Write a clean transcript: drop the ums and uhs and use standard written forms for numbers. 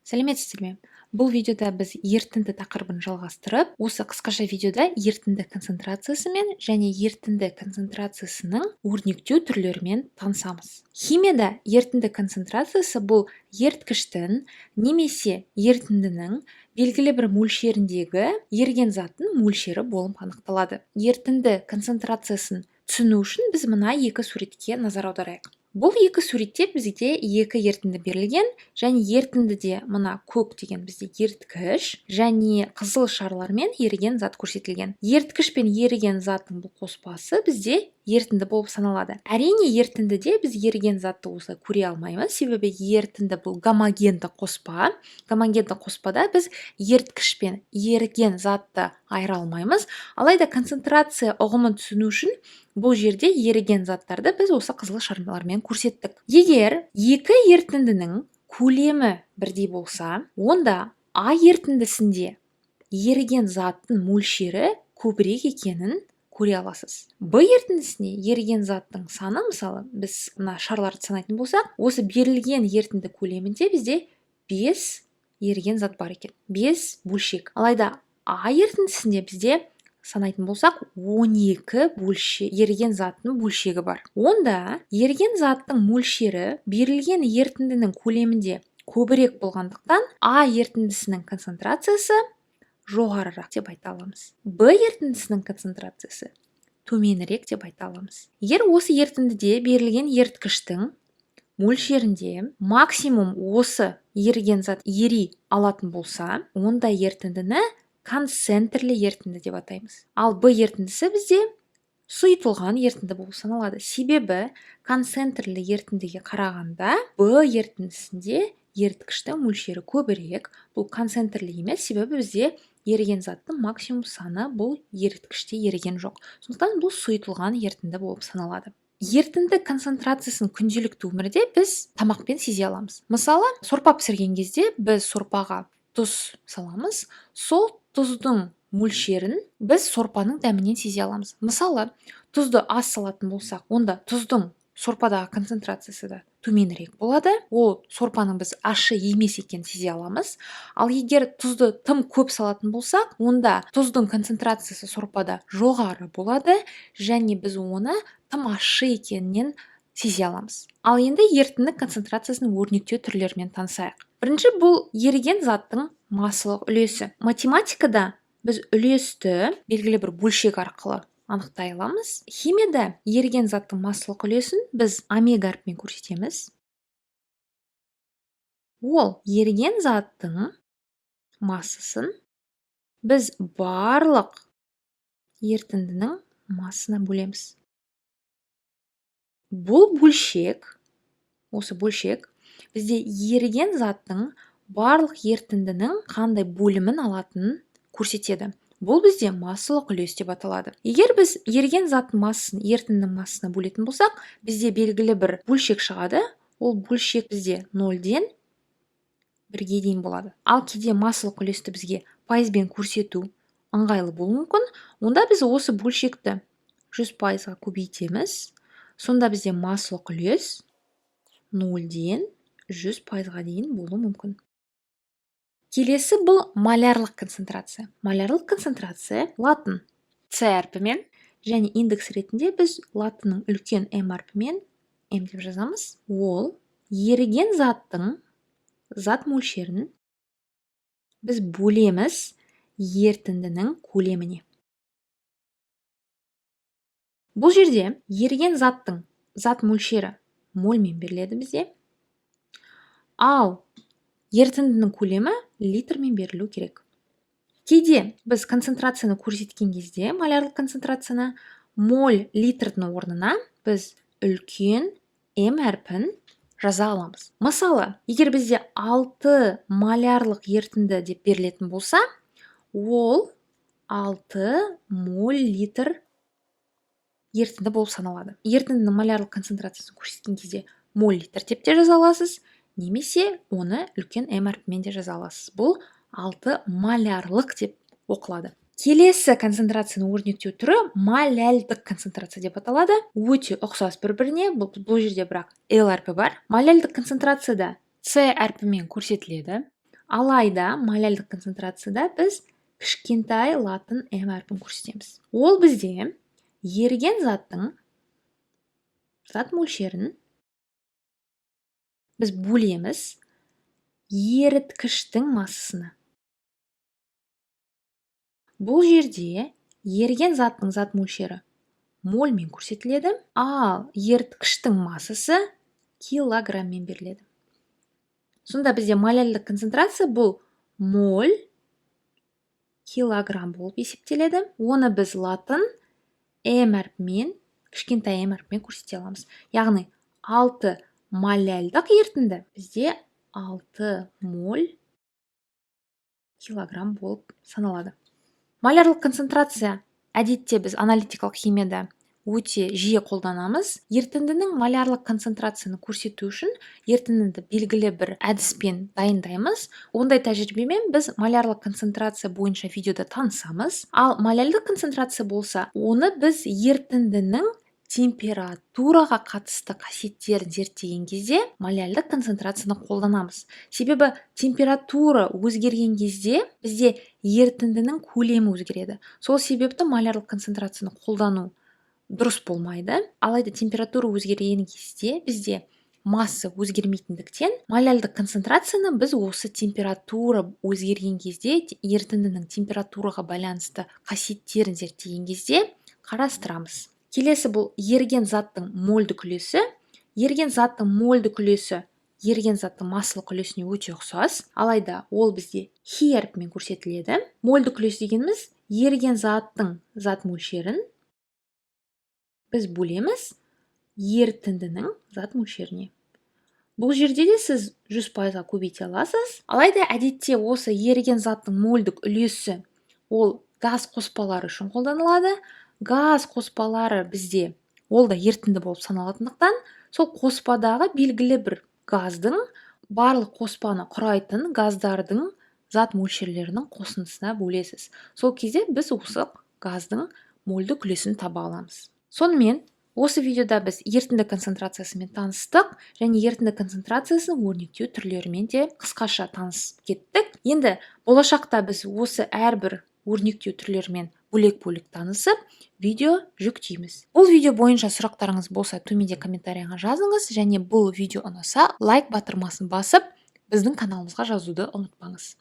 Сәлеметсіздер ме? Бұл видеода біз ерітінді тақырыбын жалғастырып, осы қысқаша видеода ерітінді концентрациясымен және ерітінді концентрациясының өрнектеу түрлерімен танысамыз. Химияда ерітінді концентрациясы бұл еріткіштің немесе ерітіндінің белгілі бір мөлшеріндегі еріген заттың мөлшері болып анықталады. Ерітінді концентрациясын түсіну үшін біз мына екі суретке назар аударайық. Бұл екі суретте бізге екі ерітінді берілген, және ерітіндіде мына көк деген бізде еріткіш және қызыл шарлармен еріген зат көрсетілген. Еріткіш пен еріген заттың бұл қоспасы бізде ерітінді болып саналады. Әрине, ерітіндіде біз еріген затты осылай көре алмаймыз, себебі ерітінді бұл гомогенді қоспа. Гомогенді қоспада біз еріткіш пен еріген затты айыра алмаймыз. Алайда концентрация ұғымын түсіну үшін бұл жерде еріген заттарды біз осы қызыл шарлармен көрсеттік. Егер екі ерітіндінің көлемі бірдей болса, онда А ерітіндісінде еріген заттың мөлшері көбірек екенін көре аласыз. Б ерітіндісінде еріген заттың саны, мысалы, біз мына шарларды санайтын болсақ, осы берілген ерітінді көлемінде бізде 5 еріген зат бар екен, 5 бөлшек. Алайда А ерітіндісінде бізде санайтын болсақ, 12 бөлшек, еріген заттың бөлшегі бар. Онда еріген заттың мөлшері берілген ерітіндінің көлемінде көбірек болғандықтан, А ерітіндісінің концентрациясы жоғарырақ деп айта аламыз. Б ерітіндісінің концентрациясы төменірек деп айта аламыз. Егер осы ерітіндіде берілген еріткіштің мөлшерінде максимум осы еріген зат ери алатын болса, онда ерітіндіні концентрлі ерітінді деп атаймыз. Ал Б ерітіндісі бізде сұйытылған ерітінді болып саналады. Себебі концентрлі ерітіндіге қарағанда Б ерітіндісінде еріткіштің мөлшері көбірек. Бұл концентрлі емес, себебі бізде еріген заттың максимум саны бұл еріткіште еріген жоқ. Сондықтан бұл сұйытылған ерітінді болып саналады. Ерітінді концентрациясын күнделікті өмірде біз тамақпен сезе аламыз. Мысалы, сорпа пісірген кезде біз сорпаға тұз саламыз. Сол тұздың мөлшерін біз сорпаның дәмінен сезе аламыз. Мысалы, тұзды аз салатын болсақ, онда тұздың сорпадағы концентрациясы да төменірек болады. Ол сорпаның біз ащы емес екенін сезе аламыз. Ал егер тұзды тым көп салатын болсақ, онда тұздың концентрациясы сорпада жоғары болады және біз оны тым ащы екенінен сезе аламыз. Ал енді ерітінді концентрациясының өрнектеу түрлерімен танысайық. Бірінші, бұл еріген заттың массалық үлесі. Математикада біз үлесті белгілі бір бөлшек арқылы анықтай аламыз. Химияда еріген заттың массалық үлесін біз омега әрпімен көрсетеміз. Ол еріген заттың массасын біз барлық ерітіндінің массасына бөлеміз. Бұл бөлшек, осы бөлшек бізде еріген заттың барлық ерітіндінің қандай бөлімін алатынын көрсетеді. Бұл бізде массалық үлес деп аталады. Егер біз еріген заттың массасын ерітіндінің массасына бөлетін болсақ, бізде белгілі бір бөлшек шығады. Ол бөлшек бізде 0-ден 1-ге дейін болады. Ал кейде массалық үлесті бізге пайызбен көрсету ыңғайлы болуы мүмкін. Онда біз осы бөлшекті 100%-ға көбейтеміз. Сонда бізде массалық үлес 0-ден 100%-ға дейін болуы мүмкін. Келесі бұл молярлық концентрация. Молярлық концентрация латын С әрпімен және индекс ретінде біз латынның үлкен М әрпімен М деп жазамыз. Ол еріген заттың зат мөлшерін біз бөлеміз ерітіндінің көлеміне. Бұл жерде еріген заттың зат мөлшері мольмен беріледі бізде. Ал ерітіндінің көлемі литрмен берілу керек. Кейде біз концентрацияны көрсеткен кезде, молярлық концентрацияны моль литрдің орнына біз үлкен М әрпін жаза аламыз. Мысалы, егер бізде 6 молярлық ерітінді деп берілетін болса, ол 6 моль литр ерітінді болып саналады. Ерітіндінің молярлық концентрациясын көрсеткен кезде моль литр деп те жаза аласыз, немесе оны үлкен М әрпімен де жаза аласыз. Бұл 6 молярлық деп оқылады. Келесі концентрацияны өрнектеу түрі моляльдық концентрация деп аталады. Өте ұқсас бір-біріне, бұл жерде бірақ Л әрпі бар. Моляльдық концентрацияда С әрпімен көрсетіледі. Алайда моляльдық концентрацияда біз кішкентай латын м әрпін көрсетеміз. Ол бізде еріген заттың зат мөлшерін біз бөлеміз еріткіштің массасына. Бұл жерде еріген заттың зат мөлшері мольмен көрсетіледі, ал еріткіштің массасы килограмммен беріледі. Сонда бізде моляльдық концентрация бұл моль килограмм болып есептеледі. Оны біз латын м әрпімен, кішкентай м әрпімен көрсете аламыз. Яғни 6 моляльдық ерітінді бізде 6 моль килограмм болып саналады. Молярлық концентрация әдетте біз аналитикалық химияда өте жиі қолданамыз. Ерітіндінің молярлық концентрацияны көрсету үшін ерітіндіні белгілі бір әдіспен дайындаймыз. Ондай тәжірибемен біз молярлық концентрация бойынша видеода танысамыз. Ал моляльдық концентрация болса, оны біз ерітіндінің температураға қатысты қасиеттерін зерттеген кезде моляльдық концентрацияны қолданамыз. Себебі температура өзгерген кезде бізде ерітіндінің көлемі өзгереді. Сол себепті молярлық концентрацияны қолдану дұрыс болмайды. Алайда температура өзгерген кезде бізде масса өзгермейтіндіктен, моляльдық концентрацияны біз осы температура өзгерген кезде, ерітіндінің температураға байланысты қасиеттерін зерттеген кезде қарастырамыз. Келесі бұл еріген заттың мольдік үлесі. Еріген заттың мольдік үлесі еріген заттың массалық үлесіне өте ұқсас, алайда ол бізде хи әрпімен көрсетіледі. Мольдік үлес дегеніміз еріген заттың зат мөлшерін біз бөлеміз ерітіндінің зат мөлшеріне. Бұл жерде де сіз 100%-ға көбейте аласыз. Алайда әдетте осы еріген заттың мольдік үлесі ол газ қоспалары үшін қолданылады. Газ қоспалары бізде ол да ерітінді болып саналатындықтан, сол қоспадағы белгілі бір газдың, барлық қоспаны құрайтын газдардың зат мөлшерлерінің қосындысына бөлесіз. Сол кезде біз осы газдың мольдік үлесін таба аламыз. Сонымен, осы видеода біз ерітінді концентрациясымен таныстық және ерітінді концентрациясының өрнектеу түрлерімен де қысқаша танысып кеттік. Енді болашақта біз осы әрбір өрнектеу түрлерімен бөлек-бөлек танысып, видео жүктейміз. Бұл видео бойынша сұрақтарыңыз болса, төменде комментарийға жазыңыз және бұл видео ұнаса, лайк батырмасын басып, біздің каналымызға жазуды ұмытпаңыз.